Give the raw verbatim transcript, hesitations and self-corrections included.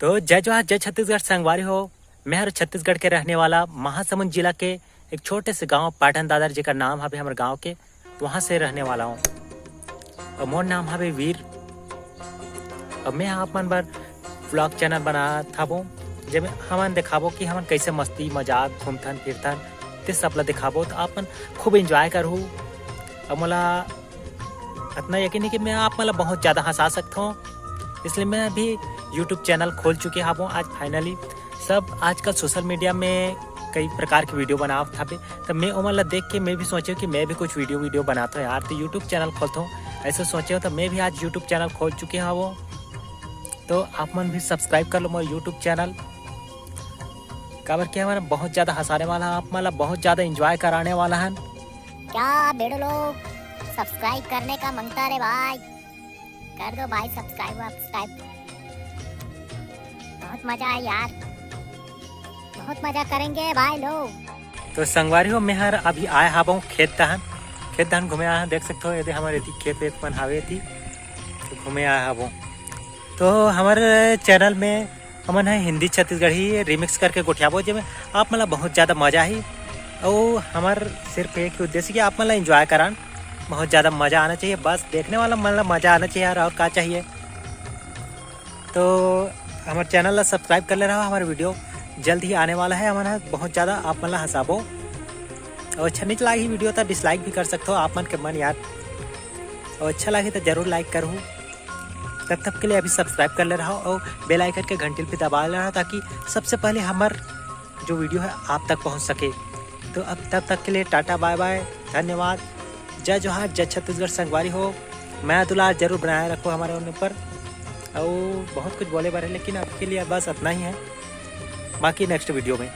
तो जय जोहार, जय छत्तीसगढ़ संगवारी हो। मैं हर छत्तीसगढ़ के रहने वाला, महासमुंद जिला के एक छोटे से गांव पाटन दादर, जेकर नाम हवे हमर गांव के, वहां से रहने वाला हूँ। और मोर नाम हवे वीर। और मैं आप मन बर व्लॉग चैनल बनात हबो, जेमे हमन दिखाबो कि हमन कैसे मस्ती मजाक घूमथन फिरथन, ते सब ला दिखाबो। तो आप मन खूब एंजॉय करहू। और मोला इतना यकीन है कि मैं आप मन ला बहुत ज़्यादा हंसा सकता हूँ, इसलिए मैं अभी यूट्यूब चैनल खोल चुके हबो आज फाइनली। सब आजकल सोशल मीडिया में कई प्रकार के वीडियो बनावत हवे, तो मैं ओमन ला देख के मैं भी सोचे कि मैं भी कुछ वीडियो वीडियो बनाता हूँ यार। तो यूट्यूब चैनल खोलता हूँ, ऐसे सोचे हो। तो मैं भी आज यूट्यूब चैनल खोल चुके हबो, तो आप मन भी सब्सक्राइब कर लो मोर यूट्यूब चैनल। काबर कि हमन बहुत ज़्यादा हंसाने वाला है, आप मन ला बहुत ज़्यादा एंजॉय कराने वाला है। क्या बेड़ो लोग सब्सक्राइब करने का मांगता रे भाई, कर दो भाई सब्सक्राइब वब्सक्राइब। बहुत मजा आए यार, बहुत मजा करेंगे भाई लोग। तो संगवारी हो, मैं हर अभी आए हबो खेत डहन, खेत डहन घूमे आए हबो। देख सकते हो, ये दे हमारे एती खेत वेत मन हावे एती, तो घूमे आए हबो। तो हमारे चैनल में हमन ह हिंदी छत्तीसगढ़ी रिमिक्स करके गोठियाबो, जेमे आप मन ला बहुत ज़्यादा मजा आही। और हमार सिर्फ एक ही उद्देश्य कि आप मन ला एंजॉय करान, बहुत ज़्यादा मज़ा आना चाहिए। बस देखने वाला मन ला मज़ा आना चाहिए यार, और का चाहिए। तो हमारे चैनल ला सब्सक्राइब कर ले रहा, हमारे वीडियो जल्द ही आने वाला है। हमन ह बहुत ज़्यादा आप मन ला हंसाबो। और अच्छा नहीं लागी वीडियो तो डिसलाइक भी कर सकते हो आप मन के मन यार। और अच्छा लागी तो जरूर लाइक करूँ। तब तक के लिए अभी सब्सक्राइब कर ले रहा और बेल आइकन के घंटी पे दबा ले रहा, ताकि सबसे पहले हमार जो वीडियो है आप तक पहुंच सके। तो अब तब तक के लिए टाटा बाय बाय, धन्यवाद, जय जोहार, जय छत्तीसगढ़ संगवारी हो। मैं दुलार जरूर बनाए रखो हमारे ऊपर। और बहुत कुछ बोले बारे, लेकिन अब के लिए बस इतना ही है। बाकी नेक्स्ट वीडियो में।